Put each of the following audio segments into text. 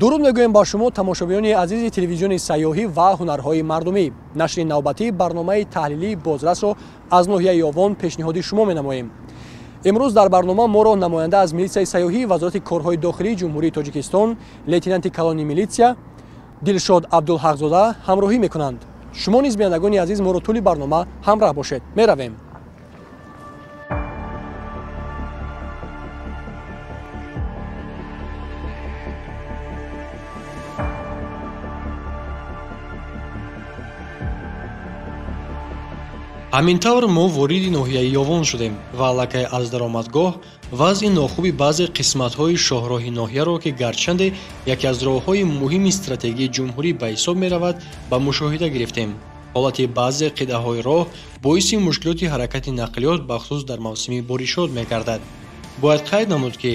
Дуруд мегӯем ба шумо тамошобинони азизи телевизиони сайёҳӣ ва ҳунарҳои мардумӣ. Нашри навбатии барномаи таҳлилии бозрасро аз ноҳияи Ёвон пешниҳоди шумо менамоем. Имрӯз дар барнома моро намоянда аз милитсияи сайёҳии Вазорати корҳои дохилии Ҷумҳурии Тоҷикистон, лейтенанти калони милитсия Дилшод Абдулҳақзода ҳамроҳӣ мекунанд. Шумо низ, бинандагони азиз, моро тӯли барнома ҳамроҳ бошед. Меравем. Ҳамин тавр мо вориди ноҳияи Ёвон шудем ва аллакай аз даромадгоҳ вазъи нохуби баъзе қисматҳои шоҳроҳи ноҳияро, ки гарчанде яке аз роҳҳои муҳими стратегии ҷумҳурӣ ба ҳисоб меравад, ба мушоҳида гирифтем. Ҳолати баъзе қитъаҳои роҳ боиси мушкилоти ҳаракати нақлиёт, бахусус дар мавсими боришот мегардад. Бояд қайд намуд, ки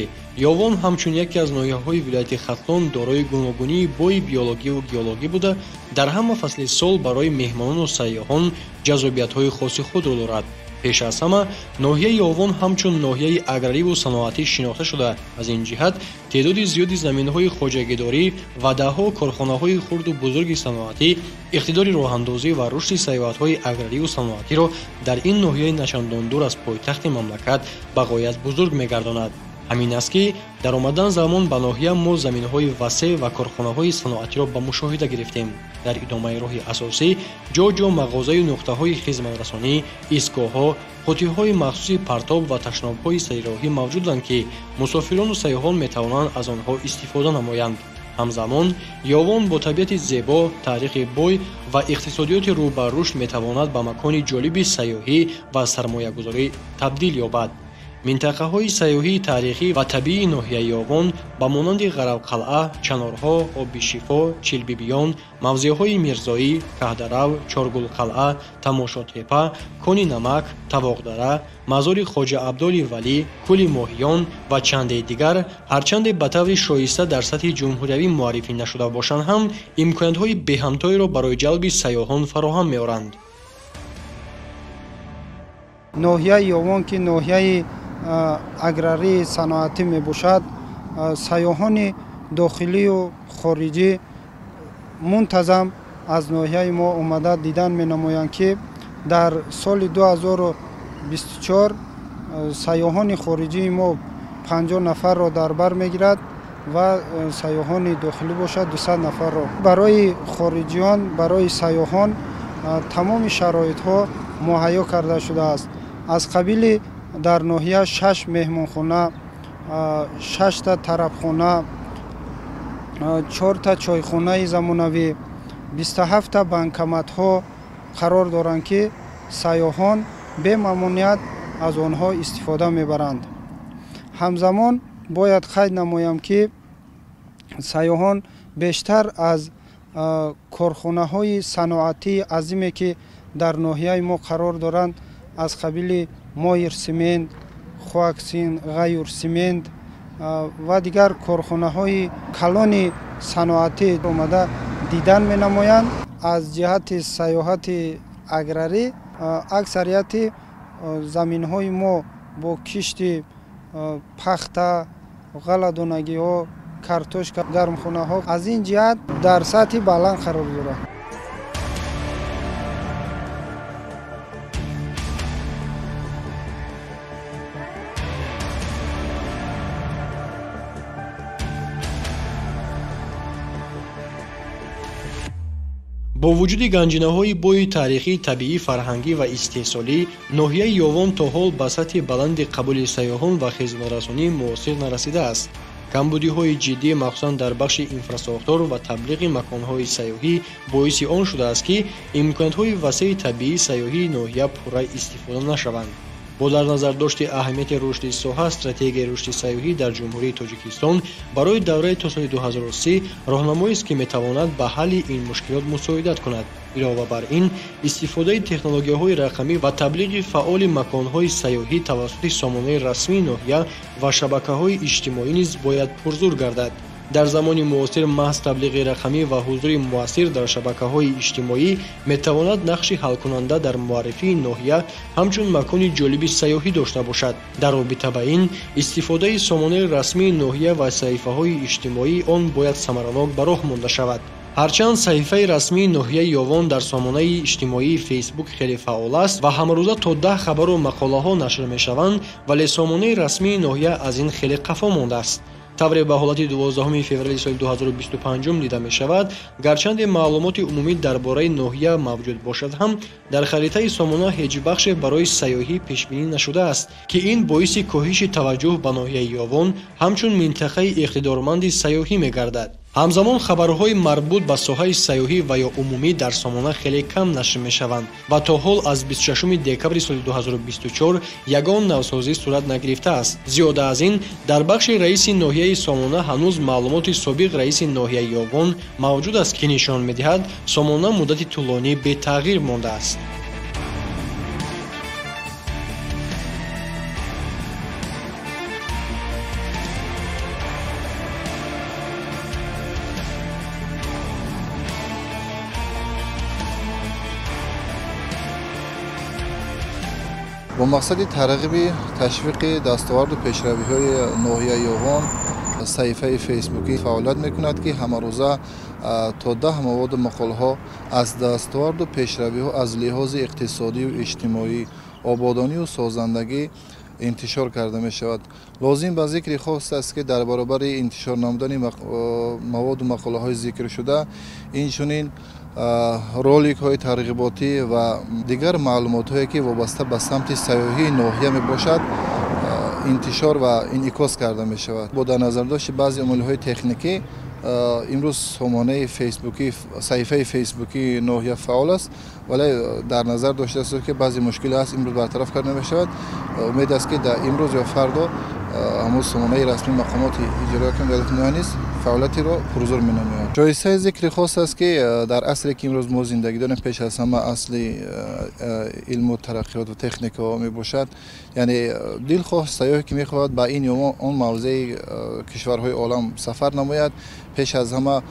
Ёвон ҳамчун яке аз ноҳияҳои вилояти Хатлон дорои гуногунии бои биологиву геологӣ буда, дар ҳама фасли сол барои меҳмонону сайёҳон ҷазобиятҳои хоси худро дорад. Пеш аз ҳама ноҳияи Ёвон ҳамчун ноҳияи аграриву саноатӣ шинохта шуда, аз ин ҷиҳат теъдоди зиёди заминҳои хоҷагидорӣ ва даҳҳо корхонаҳои хурду бузурги саноатӣ иқтидори роҳандозӣ ва рушди сайёҳатҳои аграриву саноатиро дар ин ноҳияи начандон дур аз пойтахти мамлакат ба ғоят бузург мегардонад. Ҳамин аст, ки дар омадан замон ба ноҳия мо заминҳои васеъ ва корхонаҳои саноатиро ба мушоҳида гирифтем. Дар идомаи роҳи асосӣ ҷо-ҷо мағозаю нуқтаҳои хизматрасонӣ, истгоҳҳо, қуттиҳои махсуси партоб ва ташнобҳои сарироҳӣ мавҷуданд, ки мусофирону сайёҳон метавонанд аз онҳо истифода намоянд. Ҳамзамон Ёвон бо табиати зебо, таърихи бой ва иқтисодиёти рӯ ба рушд метавонад ба макони ҷолиби сайёҳӣ ва сармоягузорӣ табдил ёбад. Минтақаҳои сайёҳии таърихӣ ва табиии ноҳияи Ёвон ба монанди Ғаравқалъа, Чанорҳо, Оби Шифо, Чилбибиён, мавзеъҳои Мирзоӣ, Каҳдарав, Чоргулқалъа, Тамошотепа, Кони Намак, Тавоғдара, мазори Хоҷа Абдоли Валӣ, Кӯли Моҳиён ва чандеи дигар, ҳарчанде ба таври шоиста дар сатҳи ҷумҳуриявӣ муаррифӣ нашуда бошанд ҳам, имкониятҳои беҳамтоеро барои ҷалби сайёҳон фароҳам меоранд. Ноҳияи Ёвон, ки ноҳияи аграрии саноатӣ мебошад, сайёҳони дохилию хориҷӣ мунтазам аз ноҳияи мо омада дидан менамоянд, ки дар соли 2024 сайёҳони хориҷии мо 50 нафарро дар бар мегирад ва сайёҳони дохилӣ бошад 200 нафарро. Барои хориҷиён, барои сайёҳон тамоми шароитҳо муҳайё карда шудааст. Аз қабили дар ноҳия 6 меҳмонхона, 6та тарабхона, 4та чойхонаи замонавӣ, 27та банкоматҳо қарор доранд, ки сайёҳон бемамоният аз онҳо истифода мебаранд. Ҳамзамон бояд қайд намоям, ки сайёҳон бештар аз корхонаҳои саноатии азиме, ки дар ноҳияи мо қарор доранд, аз қабили Моир Симент, Хуаксин, Ғаюр Симент ва дигар корхонаҳои калони саноатӣ омада дидан менамоянд. Аз ҷиҳати сайёҳати аграрӣ аксарияти заминҳои мо бо кишти пахта, ғалладонагиҳо, картошка, гармхонаҳо аз ин ҷиҳат дар сатҳи баланд қарор дорад. Бо вуҷуди ганҷинаҳои бои таърихӣ, табиӣ, фарҳангӣ ва истеҳсолӣ, ноҳияи Ёвон то ҳол ба сатҳи баланди қабули сайёҳон ва хизматрасонии муосир нарасидааст. Камбудиҳои ҷиддӣ, махсусан дар бахши инфрасохтор ва таблиғи маконҳои сайёҳӣ, боиси он шудааст, ки имкониятҳои васеи табиии сайёҳии ноҳия пурра истифода нашаванд. Бо дар назардошти аҳамияти рушди соҳа, стратегияи рушди сайёҳӣ дар Ҷумҳурии Тоҷикистон барои давраи то соли 2030 роҳнамоест, ки метавонад ба ҳалли ин мушкилот мусоидат кунад. Илова бар ин, истифодаи технологияҳои рақамӣ ва таблиғи фаъоли маконҳои сайёҳӣ тавассути сомонаи расмии ноҳия ва шабакаҳои иҷтимоӣ низ бояд пурзур гардад. Дар замони муосир маҳз таблиғи рақамӣ ва ҳузури муассир дар шабакаҳои иҷтимоӣ метавонад нақши ҳалкунанда дар муаррифии ноҳия ҳамчун макони ҷолиби сайёҳӣ дошта бошад. Дар робита ба ин, истифодаи сомонаи расмии ноҳия ва саҳифаҳои иҷтимоии он бояд самаранок ба роҳ монда шавад. Ҳарчанд саҳифаи расмии ноҳияи Ёвон дар сомонаи иҷтимоии Фейсбук хеле фаъол аст ва ҳамарӯза то 10 хабару мақолаҳо нашр мешаванд, вале сомонаи расмии ноҳия аз ин хеле қафо мондааст. Тавре ба ҳолати 12 феврали соли 2025 дида мешавад, гарчанде маълумоти умумӣ дар бораи ноҳия мавҷуд бошад ҳам, дар харитаи сомона ҳеҷ бахше барои сайёҳӣ пешбинӣ нашудааст, ки ин боиси коҳиши таваҷҷӯҳ ба ноҳияи Ёвон ҳамчун минтақаи иқтидорманди сайёҳӣ мегардад. Ҳамзамон хабарҳои марбут ба соҳаи сайёҳӣ ва ё умумӣ дар сомона хеле кам нашр мешаванд ва то ҳол аз 26 декабри соли 2024 ягон навсозӣ сурат нагирифтааст. Зиёда аз ин, дар бахши раиси ноҳияи сомона ҳанӯз маълумоти собиқ раиси ноҳияи Ёвон мавҷуд аст, ки нишон медиҳад сомона муддати тӯлонӣ бетағйир мондааст. Бо мақсади тарғиби ташвиқи дастоварду пешравиҳои ноҳияи Ёвон саҳифаи фейсбукӣ фаъолият мекунад, ки ҳамарӯза то 10 маводу мақолаҳо аз дастоварду пешравиҳо аз лиҳози иқтисодию иҷтимоӣ, ободонию созандагӣ интишор карда мешавад. Лозим ба зикри хос аст, ки дар баробари интишор намудани маводу мақолаҳои зикршуда, инчунин роликҳои тарғиботӣ ва дигар маълумотҳое, ки вобаста ба самти сайёҳии ноҳия мебошад, интишор ва инъикос карда мешавад. Бо дар назардошти баъзе омилҳои техникӣ имрӯз сомонаи фейсбукӣ, саҳифаи фейсбукии ноҳия фаъол аст, вале дар назар дошта аст, ки баъзе мушкиле ҳаст, имрӯз бартараф карда мешавад. Умед аст, ки дар имрӯз ё фардо ҳамон сомонаи расмии мақомоти иҷроия давлати ноҳия низ фаъолиятеро пурзур менамояд. Ҷоизаи зикри хос аст, ки дар асре, ки имрӯз мо зиндагӣ дорем, пеш аз ҳама асли илму тараққиёт ва техника мебошад. Яъне дилхоҳ сайёҳе, ки мехоҳад ба ин ё он мавзеи кишварҳои олам сафар намояд, пеш аз ҳама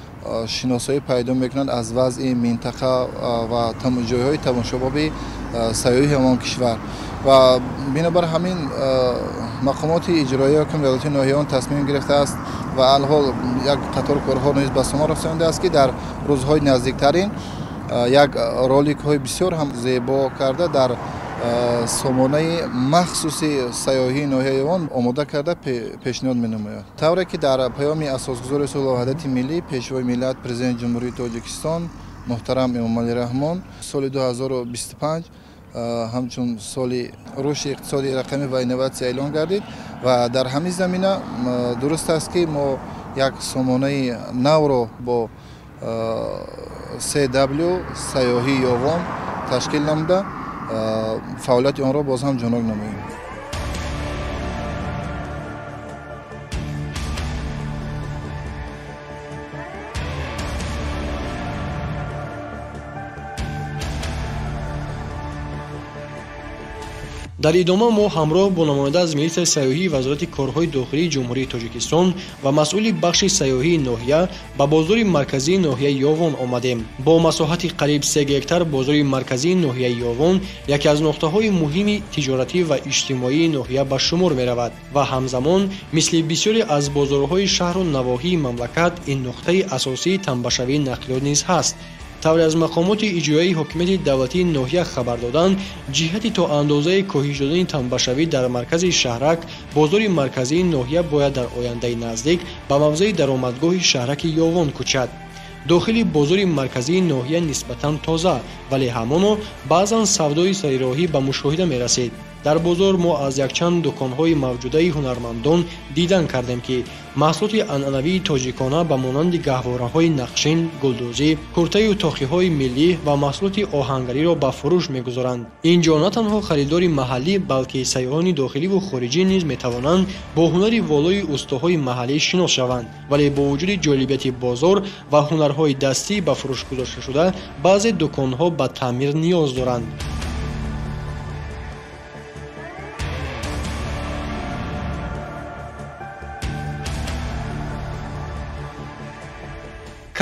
шиносоӣ пайдо мекунанд аз вазъи минтақа ва ҷойҳои тамошобоби сайёҳии ҳамон кишвар. Ва бинобар ҳамин мақомоти иҷроияи ҳокими давлати ноҳияи он тасмим гирифтааст ва алҳол як қатор корҳо низ ба самар расондааст, ки дар рӯзҳои наздиктарин як роликҳои бисёр ҳам зебо карда дар сомонаи махсуси сайёҳии ноҳияи Ёвон омода карда пешниҳод менамояд. Тавре ки дар паёми асосгузори сулҳу ваҳдати миллӣ, пешвои миллат, президенти Ҷумҳурии Тоҷикистон муҳтарам Эмомалӣ Раҳмон соли 2025 ҳамчун соли рушди иқтисоди рақамӣ ва инноватсия эълон гардид ва дар ҳамин замина дуруст аст, ки мо як сомонаи навро бо CW сайёҳии Ёвон ташкил намуда фаъолияти онро боз ҳам ҷонок намоем. Дар идома мо ҳамроҳ бо намоянда аз милитсияи сайёҳии Вазорати корҳои дохилии Ҷумҳурии Тоҷикистон ва масъули бахши сайёҳии ноҳия ба бозори марказии ноҳияи Ёвон омадем. Бо масоҳати қариб 3 гектар бозори марказии ноҳияи Ёвон яке аз нуқтаҳои муҳими тиҷоратӣ ва иҷтимоии ноҳия ба шумор меравад ва ҳамзамон мисли бисёре аз бозорҳои шаҳру навоҳии мамлакат ин нуқтаи асосии танбашавии нақлиёт низ ҳаст. Тавре аз мақомоти иҷроияи ҳокимияти давлатии ноҳия хабар доданд, ҷиҳати то андозаи коҳиш додани танбашавӣ дар маркази шаҳрак, бозори марказии ноҳия бояд дар ояндаи наздик ба мавзеи даромадгоҳи шаҳраки Ёвон кӯчад. Дохили бозори марказии ноҳия нисбатан тоза, вале ҳамоно баъзан савдои сарироҳӣ ба мушоҳида мерасид. Дар бозор мо аз якчанд дуконҳои мавҷудаи ҳунармандон дидан кардем, ки маҳсулоти анъанавии тоҷикона ба монанди гаҳвораҳои нақшин, гулдӯзӣ, куртаю тоқиҳои миллӣ ва маҳсулоти оҳангариро ба фурӯш мегузоранд. Ин ҷо на танҳо харидори маҳаллӣ, балки сайёҳони дохиливу хориҷӣ низ метавонанд бо ҳунари волои устоҳои маҳаллӣ шинос шаванд. Вале бо вуҷуди ҷолибияти бозор ва ҳунарҳои дастӣ ба фурӯш гузошташуда, баъзе дуконҳо ба таъмир ниёз доранд.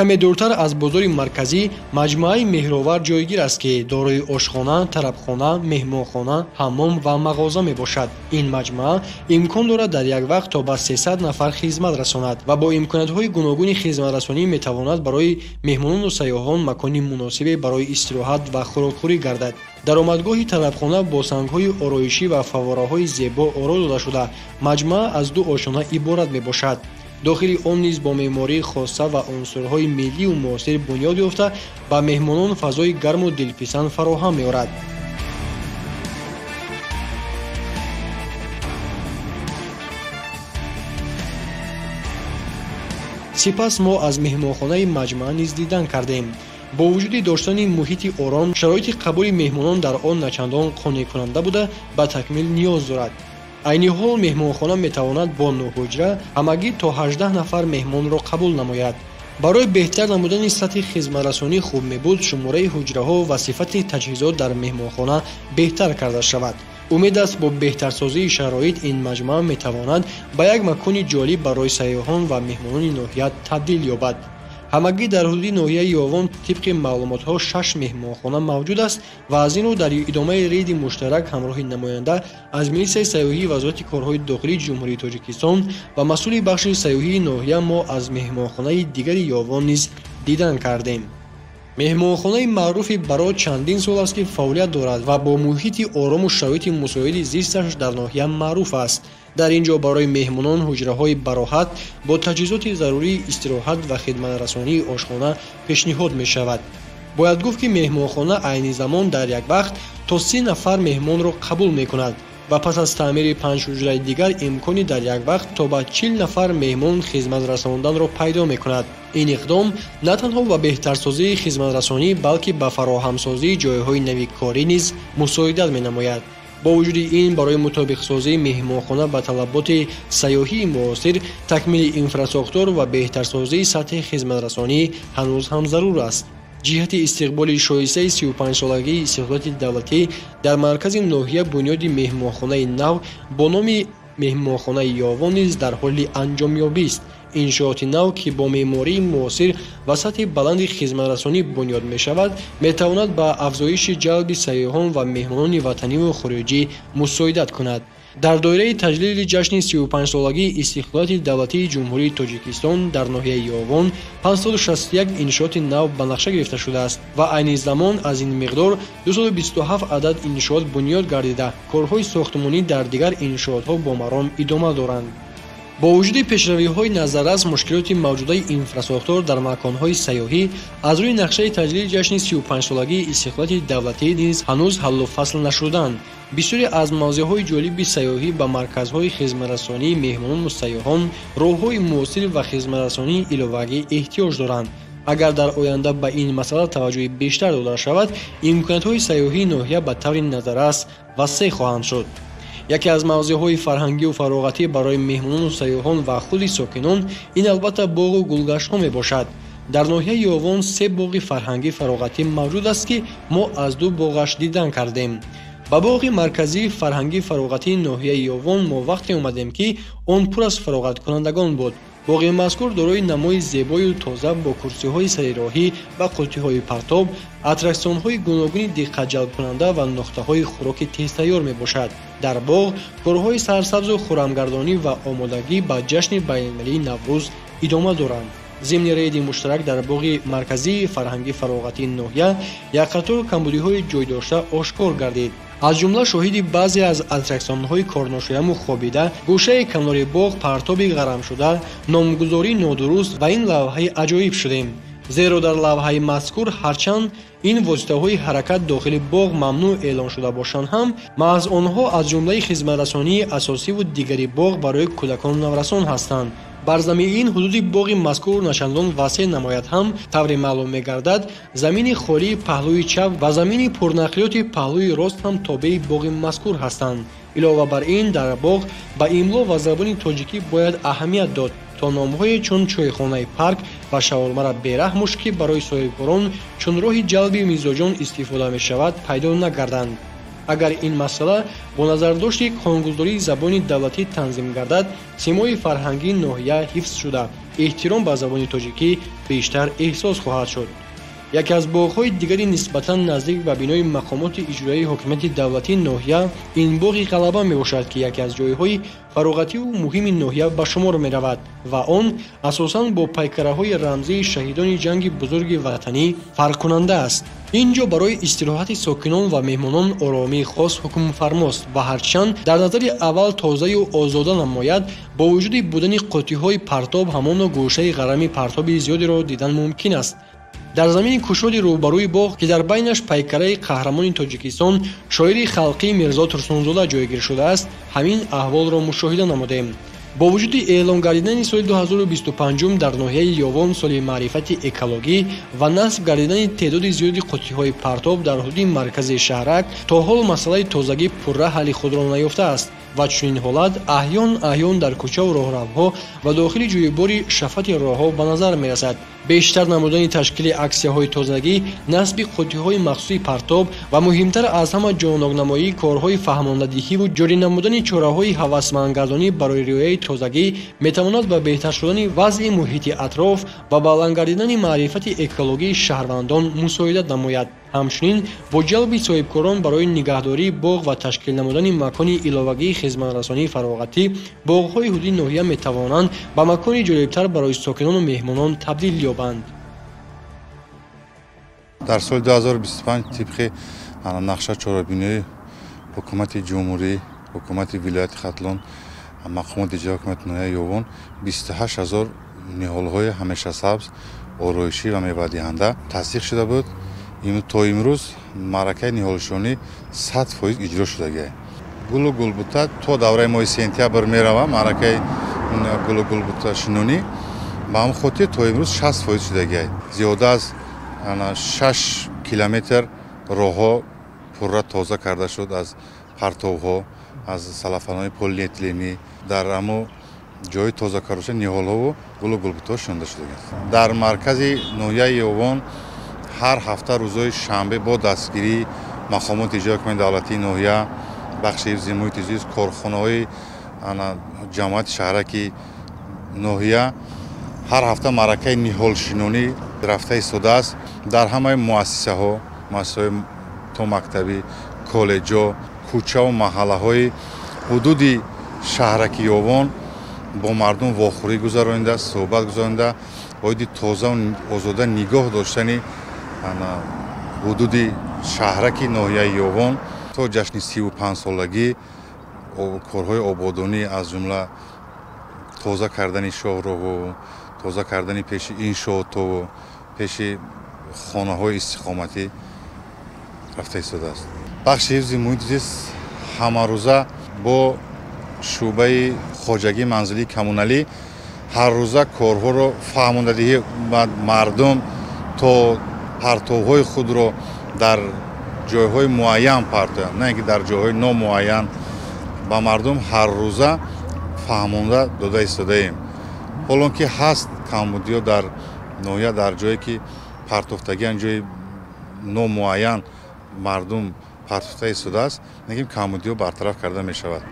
Каме дуртар аз бозори марказӣ маҷмӯаи Меҳровар ҷойгир аст, ки дорои ошхона, тарабхона, меҳмонхона, ҳаммом ва мағоза мебошад. Ин маҷмӯа имкон дорад дар як вақт то ба 300 нафар хизмат расонад ва бо имкониятҳои гуногуни хизматрасонӣ метавонад барои меҳмонону сайёҳон макони муносибе барои истироҳат ва хӯрокхӯрӣ гардад. Даромадгоҳи тарабхона бо сангҳои ороишӣ ва фаввораҳои зебо оро дода шуда, маҷмӯа аз ду ошхона иборат мебошад. Дохили он низ бо меъмории хоса ва унсурҳои миллию муосир бунёд ёфта, ба меҳмонон фазои гарму дилписанд фароҳам меорад. Сипас мо аз меҳмонхонаи маҷмӯа низ дидан кардем. Бо вуҷуди доштани муҳити ором, шароити қабули меҳмонон дар он начандон қонеъкунанда буда, ба такмил ниёз дорад. Айни ҳол меҳмонхона метавонад бо 9 ҳуҷра ҳамагӣ то 18 нафар меҳмонро қабул намояд. Барои беҳтар намудани сатҳи хизматрасонӣ хуб мебуд шумораи ҳуҷраҳо ва сифати таҷҳизот дар меҳмонхона беҳтар карда шавад. Умед аст, бо беҳтарсозии шароит ин маҷмӯа метавонад ба як макони ҷолиб барои сайёҳон ва меҳмонони ноҳия табдил ёбад. Ҳамагӣ дар ҳудуди ноҳияи Ёвон тибқи маълумотҳо 6 меҳмонхона мавҷуд аст ва аз ин рӯ дар идомаи рейди муштарак ҳамроҳи намоянда аз милисияи сайёҳии Вазорати корҳои дохилии Ҷумҳурии Тоҷикистон ва масъули бахши сайёҳии ноҳия мо аз меҳмонхонаи дигари Ёвон низ дидан кардем. Меҳмонхонаи маъруфи Барот чандин сол аст, ки фаъолият дорад ва бо муҳити орому шароити мусоиди зисташ дар ноҳия маъруф аст. Дар ин ҷо барои меҳмонон ҳуҷраҳои бароҳат бо таҷҳизоти зарурии истироҳат ва хидматрасонии ошхона пешниҳод мешавад. Бояд гуфт, ки меҳмонхона айни замон дар як вақт то 30 нафар меҳмонро қабул мекунад ва пас аз таъмири 5 ҳуҷраи дигар имкони дар як вақт то ба 40 нафар меҳмон хизмат расонданро пайдо мекунад. Ин иқдом на танҳо ба беҳтарсозии хизматрасонӣ, балки ба фароҳамсозии ҷойҳои нави корӣ низ мусоидат менамояд. Бо вуҷуди ин, барои мутобиқсозии меҳмонхона ба талаботи сайёҳии муосир, такмили инфрасохтор ва беҳтарсозии сатҳи хизматрасонӣ ҳанӯз ҳам зарур аст. Ҷиҳати истиқболи шоистаи 35-солагии истиқлолияти давлатӣ дар маркази ноҳия бунёди меҳмонхонаи нав бо номи меҳмонхонаи Ёвон низ дар ҳоли анҷомёбист. Иншооти нав, ки бо меъмории муосир ва сатҳи баланди хизматрасонӣ бунёд мешавад, метавонад ба афзоиши ҷалби сайёҳон ва меҳмонони ватаниву хориҷӣ мусоидат кунад. Дар доираи таҷлили ҷашни 35-солагии истиқлолияти давлатии Ҷумҳурии Тоҷикистон дар ноҳияи Ёвон 561 иншооти нав ба нақша гирифта шудааст ва айни замон аз ин миқдор 227 адад иншоот бунёд гардида, корҳои сохтмонӣ дар дигар иншоотҳо бо маром идома доранд. Бо вуҷуди пешравиҳои назаррас, мушкилоти мавҷудаи инфрасохтор дар маконҳои сайёҳӣ аз рӯи нақшаи таҷлили ҷашни 35-солагии истиқлолияти давлатӣ низ ҳанӯз ҳаллу фасл нашуданд. Бисёре аз мавзеъҳои ҷолиби сайёҳӣ ба марказҳои хизматрасонии меҳмонону сайёҳон роҳҳои муосир ва хизматрасонии иловагӣ эҳтиёҷ доранд. Агар дар оянда ба ин масъала таваҷҷӯҳи бештар дода шавад, имкониятҳои сайёҳии ноҳия ба таври назаррас васеъ хоҳанд шуд. Яке аз мавзеъҳои фарҳангию фароғатӣ барои меҳмонону сайёҳон ва худи сокинон ин албатта боғу гулгаштҳо мебошад. Дар ноҳияи Ёвон 3 боғи фарҳангӣ фароғатӣ мавҷуд аст, ки мо аз 2 боғаш дидан кардем. Ба боғи марказии фарҳангӣ фароғатии ноҳияи Ёвон мо вақте омадем, ки он пур аз фароғаткунандагон буд. Боғи мазкур дорои намои зебою тоза бо курсиҳои сарироҳӣ ва қуттиҳои партоб, аттраксионҳои гуногуни диққатҷалбкунанда ва нуқтаҳои хӯроки тезтайёр мебошад. Дар боғ корҳои сарсабзу хуррамгардонӣ ва омодагӣ ба ҷашни байналмилалии Наврӯз идома доранд. Зимни рейди муштарак дар боғи марказии фарҳангӣ фароғатии ноҳия як қатор камбудиҳои ҷойдошта ошкор гардид. Аз ҷумла шоҳиди баъзе аз аттраксионҳои корношояму хобида, гӯшаи канори боғ партоби ғарамшуда, номгузории нодуруст ва ин лавҳаи аҷоиб шудем. Зеро дар лавҳаи мазкур ҳарчанд ин воситаҳои ҳаракат дохили боғ мамнӯъ эълон шуда бошанд ҳам, маҳз онҳо аз ҷумлаи хизматрасонии асосиву дигари боғ барои кӯдакону наврасон ҳастанд. Бар замини ин ҳудуди боғи мазкур начандон васеъ намояд ҳам, тавре маълум мегардад, замини холии паҳлӯи чап ва замини пурнақлиёти паҳлӯи рост ҳам тобеи боғи мазкур ҳастанд. Илова бар ин, дар боғ ба имло ва забони тоҷикӣ бояд аҳамият дод, то номҳое чун чойхонаи парк ва шаурмара бераҳмуш, ки барои соҳибкорон чун роҳи ҷалби мизоҷон истифода мешавад, пайдо нагарданд. Агар ин масъала бо назардошти қонунгузории забони давлатӣ танзим гардад, симои фарҳангии ноҳия ҳифз шуда, эҳтиром ба забони тоҷикӣ бештар эҳсос хоҳад шуд. Яке аз боғҳои дигари нисбатан наздик ба бинои мақомоти иҷроияи ҳокимияти давлатии ноҳия ин боғи Ғалаба мебошад, ки яке аз ҷойҳои фароғативу муҳими ноҳия ба шумор меравад ва он асосан бо пайкараҳои рамзии шаҳидони ҷанги бузурги ватанӣ фарқкунанда аст. Ин ҷо барои истироҳати сокинон ва меҳмонон оромии хос ҳукмфармост ва ҳарчанд дар назари аввал тозаю озода намояд, бо вуҷуди будани қуттиҳои партоб ҳамоно гӯшаи ғарами партоби зиёдеро дидан мумкин аст. Дар замини кушоди рӯбарӯи боғ, ки дар байнаш пайкараи қаҳрамони Тоҷикистон, шоири халқӣ Мирзо Турсунзода ҷойгир шудааст, ҳамин аҳволро мушоҳида намудем. Бо вуҷуди эълон гардидани соли 2025 дар ноҳияи Ёвон соли маърифати экологӣ ва насб гардидани теъдоди зиёди қуттиҳои партоб дар ҳудуди маркази шаҳрак, то ҳол масъалаи тозагӣ пурра ҳалли худро наёфтааст ва чунин ҳолат аҳён аҳён дар кӯчаву роҳравҳо ва дохили ҷӯйбори шафати роҳҳо ба назар мерасад. Бештар намудани ташкили аксияҳои тозагӣ, насби қуттиҳои махсуси партоб ва муҳимтар аз ҳама ҷоннокнамоии корҳои фаҳмондадиҳиву ҷорӣ намудани чораҳои ҳавасмандгардонӣ барои риояи тозагӣ метавонад ба беҳтар шудани вазъи муҳити атроф ва баланд гардидани маърифати экологии шаҳрвандон мусоидат намояд. Ҳамчунин бо ҷалби соҳибкорон барои нигаҳдории боғ ва ташкил намудани макони иловагии хизматрасонии фароғатӣ, боғҳои ҳудуди ноҳия метавонанд ба макони ҷолибтар барои сокинону меҳмонон табдил ёбанд. Дар соли 2025 тибқи нақша чорабиниҳои ҳукумати ҷумҳурӣ, ҳукумати вилояти Хатлон, мақомоти иҷроияи ҳокимияти ноҳияи Ёвон 28 ҳазор ниҳолҳои ҳамешасабз, ороишӣ ва мевадиҳанда тасдиқ шуда буд. То имрӯз маъракаи ниҳолшонӣ 100% иҷро шудагист. Гулу гулбута то давраи моҳи сентябр мерава маъракаи гулу гулбуташинонӣ, ба ҳамин хотир то имрӯз 60% шудагист. Зиёда аз 6 километр роҳҳо пурра тоза карда шуд аз партовҳо, аз салафанҳои полиэтиленӣ. Дар ҳамо ҷои тоза карда шуда ниҳолҳову гулу гулбутаҳо шинонда шудагист. Дар маркази ноҳияи Ёвон ҳар ҳафта рӯзҳои шанбе бо дастгирии мақомоти иҷроияи ҳокимияти давлатии ноҳия, бахши ҳифзи муҳити зист, корхонаҳои ҷамоати шаҳраки ноҳия ҳар ҳафта маъракаи ниҳолшинонӣ рафта истодааст. Дар ҳамаи муассисаҳо, муассисаҳои томактабӣ, коллеҷҳо, кӯчаву маҳаллаҳои ҳудуди шаҳраки Ёвон бо мардум вохӯрӣ гузаронида, суҳбат гузаронида, оиди тозаву озода нигоҳ доштани ҳудуди шаҳраки ноҳияи Ёвон то ҷашни 35-солагӣ корҳои ободонӣ, аз ҷумла тоза кардани шоҳроҳу тоза кардани пеши иншоотову пеши хонаҳои истиқоматӣ рафта истодааст. Бахши ҳифзи муҳити зист ҳамарӯза бо шӯъбаи хоҷагии манзилии коммуналӣ ҳаррӯза корҳоро фаҳмондадиҳӣ ба мардум то партовҳои худро дар ҷойҳои муайян партоянд, на ин ки дар ҷойҳои номуайян. Ба мардум ҳаррӯза фаҳмонда дода истодаем. Ҳолон ки ҳаст камбудиҳо дар ноҳия, дар ҷое ки партофтагиан ҷои номуайян мардум партофта истодааст, лекин камбудиҳо бартараф карда мешавад.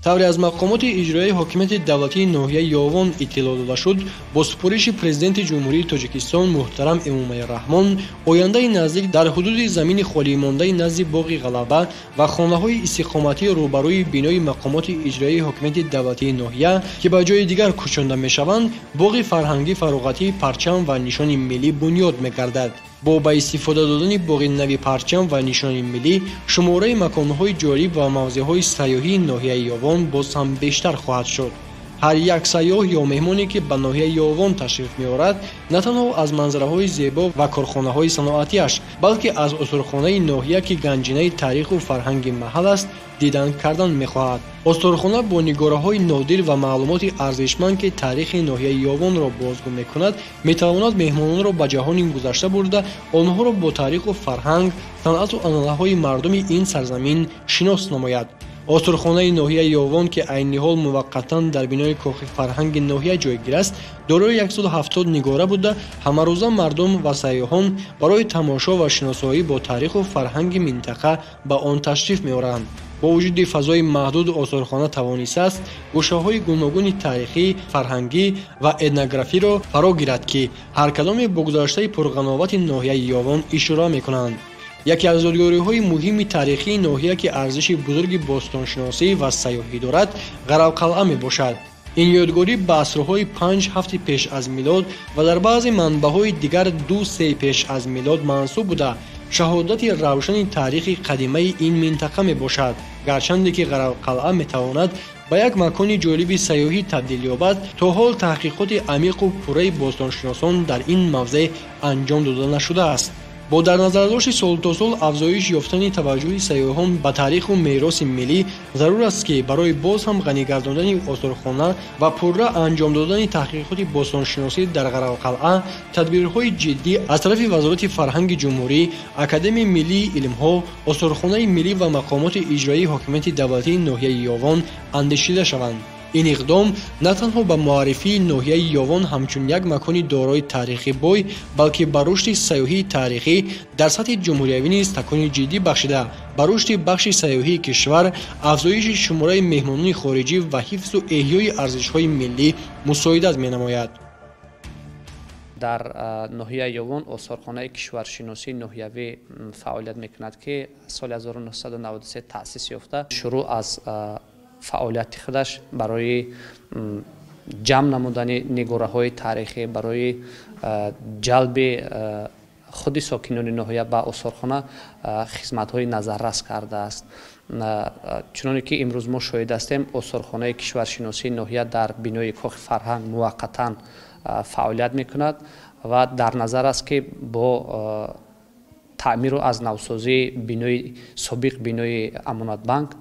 Тавре аз мақомоти иҷроияи ҳокимияти давлатии ноҳияи Ёвон иттилоъ дода шуд, бо супориши президенти Ҷумҳурии Тоҷикистон муҳтарам Эмомалӣ Раҳмон ояндаи наздик дар ҳудуди замини холимондаи назди боғи Ғалаба ва хонаҳои истиқоматӣ рӯбарӯи бинои мақомоти иҷроияи ҳокимияти давлатии ноҳия, ки ба ҷои дигар кӯчонда мешаванд, боғи фарҳангӣ фароғатии парчам ва нишони миллӣ бунёд мегардад. Бо ба истифода додани боғи нави парчам ва нишони миллӣ, шумораи маконҳои ҷолиб ва мавзеъҳои сайёҳии ноҳияи Ёвон боз ҳам бештар хоҳад шуд. Ҳар як сайёҳ ё меҳмоне, ки ба ноҳияи Ёвон ташриф меорад, на танҳо аз манзараҳои зебо ва корхонаҳои саноатиаш, балки аз осорхонаи ноҳия, ки ганҷинаи таъриху фарҳанги маҳал аст, дидан кардан мехоҳад. Осорхона бо нигораҳои нодир ва маълумоти арзишманд, ки таърихи ноҳияи Ёвонро бозгӯ мекунад, метавонад меҳмононро ба ҷаҳони гузашта бурда, онҳоро бо таъриху фарҳанг, санъату анъанаҳои мардуми ин сарзамин шинос намояд. Осорхонаи ноҳияи Ёвон, ки айни ҳол муваққатан дар бинои кохи фарҳанги ноҳия ҷойгир аст, дорои 170 нигора буда, ҳамарӯза мардум ва сайёҳон барои тамошо ва шиносоӣ бо таъриху фарҳанги минтақа ба он ташриф меоранд. Бо вуҷуди фазои маҳдуд осорхона тавонистааст гӯшаҳои гуногуни таърихӣ, фарҳангӣ ва этнографиро фаро гирад, ки ҳар кадоме бо гузаштаи пурғановати ноҳияи Ёвон ишора мекунанд. Яке аз ёдгориҳои муҳими таърихии ноҳия, ки арзиши бузурги бостоншиносӣ ва сайёҳӣ дорад, Ғаравқалъа мебошад. Ин ёдгорӣ ба асрҳои 5-7 пеш аз милод ва дар баъзе манбаъҳои дигар 2-3 пеш аз милод мансуб буда, шаҳодати равшани таърихи қадимаи ин минтақа мебошад. Гарчанде ки Ғаравқалъа метавонад ба як макони ҷолиби сайёҳӣ табдил ёбад, то ҳол таҳқиқоти амиқу пурраи бостоншиносон дар ин мавзеъ анҷом дода нашудааст. Бо дар назардошти сол то сол афзоиш ёфтани таваҷҷӯҳи сайёҳон ба таъриху мероси миллӣ, зарур аст, ки барои боз ҳам ғанӣ гардондани осорхона ва пурра анҷом додани таҳқиқоти бостоншиносӣ дар Ғаравқалъа тадбирҳои ҷиддӣ аз тарафи Вазорати фарҳанги ҷумҳурӣ, Академияи миллии илмҳо, осорхонаи миллӣ ва мақомоти иҷроии ҳокимияти давлатии ноҳияи Ёвон андешида шаванд. Ин иқдом на танҳо ба муаррифии ноҳияи Ёвон ҳамчун як макони дорои таърихи бой, балки ба рушди сайёҳии таърихӣ дар сатҳи ҷумҳуриявӣ низ такони ҷиддӣ бахшида, ба рушди бахши сайёҳии кишвар, афзоиши шумораи меҳмонони хориҷӣ ва ҳифзу эҳёи арзишҳои миллӣ мусоидат менамояд. Дар ноҳияи Ёвон осорхонаи кишваршиносии ноҳиявӣ фаъолият мекунад, ки соли 1993 таъсис ёфта, шурӯъ аз фаъолияти худаш барои ҷамъ намудани нигораҳои таърихӣ, барои ҷалби худи сокинони ноҳия ба осорхона хизматҳои назаррас кардааст. Чуноне ки имрӯз мо шоҳид ҳастем, осорхонаи кишваршиносии ноҳия дар бинои кохи фарҳанг муваққатан фаъолият мекунад ва дар назар аст, ки бо таъмиру аз навсозии бинои собиқ бинои Амонатбанк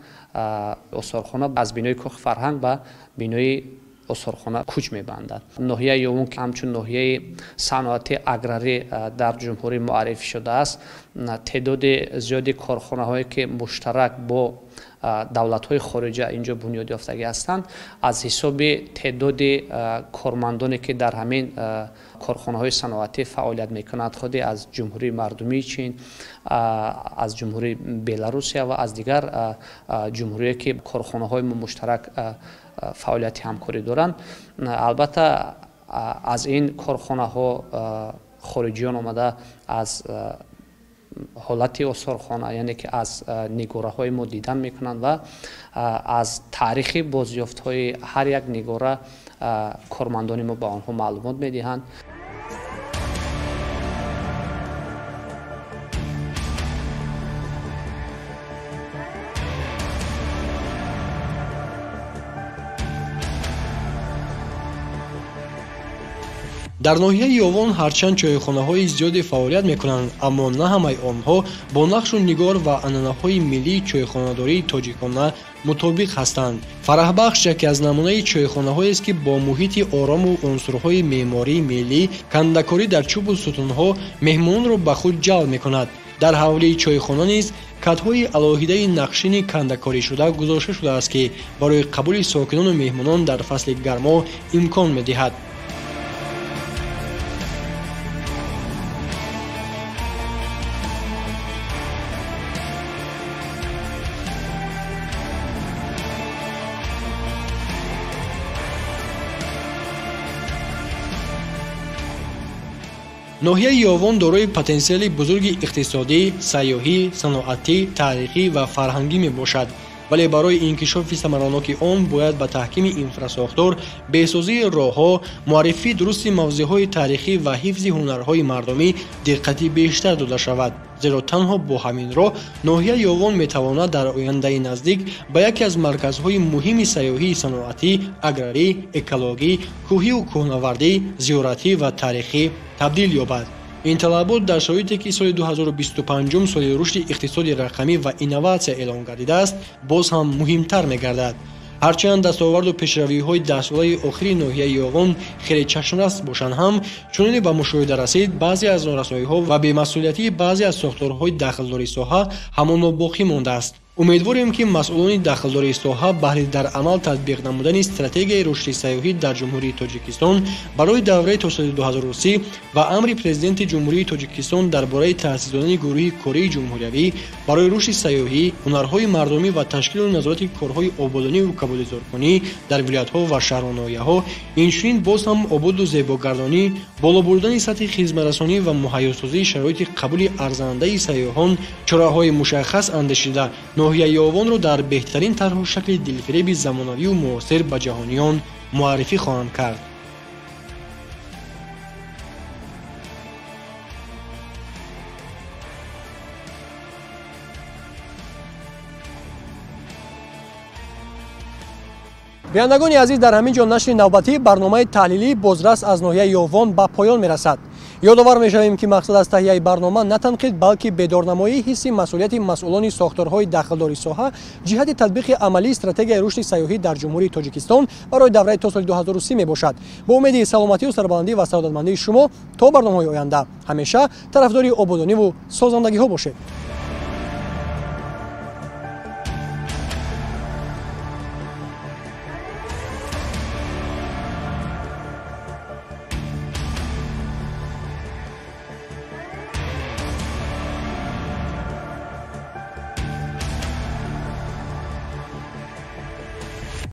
осорхона аз бинои кохи фарҳанг ба бинои осорхона кӯч мебандад. Ноҳияи Ёвон, ки ҳамчун ноҳияи саноати аграрӣ дар ҷумҳурӣ муаррифӣ шудааст, теъдоди зиёди корхонаҳое, ки муштарак бо давлатҳои хориҷа инҷо бунёд ёфтагӣ ҳастанд, аз ҳисоби теъдоди кормандоне, ки дар ҳамин корхонаҳои саноатӣ фаъолият мекунанд, худи аз Ҷумҳурии Мардумии Чин, аз Ҷумҳурии Беларусия ва аз дигар ҷумҳурие, ки корхонаҳои муштарак фаъолияти ҳамкорӣ доранд. Албатта, аз ин корхонаҳо хориҷиён омада аз ҳолати осорхона, яъне ки аз нигораҳои мо дидан мекунанд ва аз таърихи бозёфтҳои ҳар як нигора кормандони мо ба онҳо маълумот медиҳанд. Дар ноҳияи Ёвон ҳарчанд чойхонаҳои зиёде фаъолият мекунанд, аммо на ҳамаи онҳо бо нақшу нигор ва анъанаҳои миллии чойхонадории тоҷикона мутобиқ ҳастанд. Фараҳбахш яке аз намунаи чойхонаҳоест, ки бо муҳити орому унсурҳои меъмории миллӣ, кандакорӣ дар чӯбу сутунҳо меҳмононро ба худ ҷалб мекунад. Дар ҳавлии чойхона низ катҳои алоҳидаи нақшини кандакоришуда гузошта шудааст, ки барои қабули сокинону меҳмонон дар фасли гармо имкон медиҳад. Ноҳияи Ёвон дорои потенсиали бузурги иқтисодӣ, сайёҳӣ, саноатӣ, таърихӣ ва фарҳангӣ мебошад. Вале барои инкишофи самараноки он бояд ба таҳкими инфрасохтор, беҳсозии роҳҳо, муаррифии дурусти мавзеъҳои таърихӣ ва ҳифзи ҳунарҳои мардумӣ диққати бештар дода шавад. Зеро танҳо бо ҳамин роҳ ноҳияи Ёвон метавонад дар ояндаи наздик ба яке аз марказҳои муҳими сайёҳии саноатӣ, аграрӣ, экологӣ, кӯҳиву кӯҳнавардӣ, зиёратӣ ва таърихӣ табдил ёбад. Ин талабот дар шароите ки соли 2025 соли рушди иқтисоди рақамӣ ва инноватсия эълон гардидааст, боз ҳам муҳимтар мегардад. Ҳарчанд дастоварду пешравиҳои даҳсолаи охири ноҳияи Ёвон хеле чашмрас бошанд ҳам, чуноне ба мушоҳида расид, баъзе аз норасоиҳо ва бемасъулиятии баъзе аз сохторҳои дахлдори соҳа ҳамоно боқӣ мондааст. Умедворем, ки масъулони дахлдори соҳа баҳри дар амал татбиқ намудани стратегияи рушди сайёҳӣ дар Ҷумҳурии Тоҷикистон барои давраи то соли 2030 ва амри Президенти Ҷумҳурии Тоҷикистон дар бораи таъсис додани гурӯҳи кории ҷумҳуриявӣ барои рушди сайёҳӣ, ҳунарҳои мардумӣ ва ташкилу назорати корҳои ободониву кабудизоркунӣ дар вилоятҳо ва шаҳру ноҳияҳо, инчунин боз ҳам ободу зебогардонӣ, боло бурдани сатҳи хизматрасонӣ ва муҳайёсозии шароити қабули арзандаи сайёҳон чораҳои мушаххас андешида ноҳияи Ёвонро дар беҳтарин тарҳу шакли дилфиреби замонавию муосир ба ҷаҳониён муаррифӣ хоҳанд кард. Бинандагони азиз, дар ҳамин ҷо нашри навбатии барномаи таҳлилии бозрас аз ноҳияи Ёвон ба поён мерасад. Ёдовар мешавем, ки мақсад аз таҳияи барнома на танқид, балки бедорнамоии ҳисси масъулияти масъулони сохторҳои дахлдори соҳа ҷиҳати татбиқи амалии стратегияи рушди сайёҳӣ дар Ҷумҳурии Тоҷикистон барои давраи то соли 2030 мебошад. Бо умеди саломатию сарбаландӣ ва саодатмандии шумо то барномаҳои оянда ҳамеша тарафдори ободониву созандагиҳо бошед.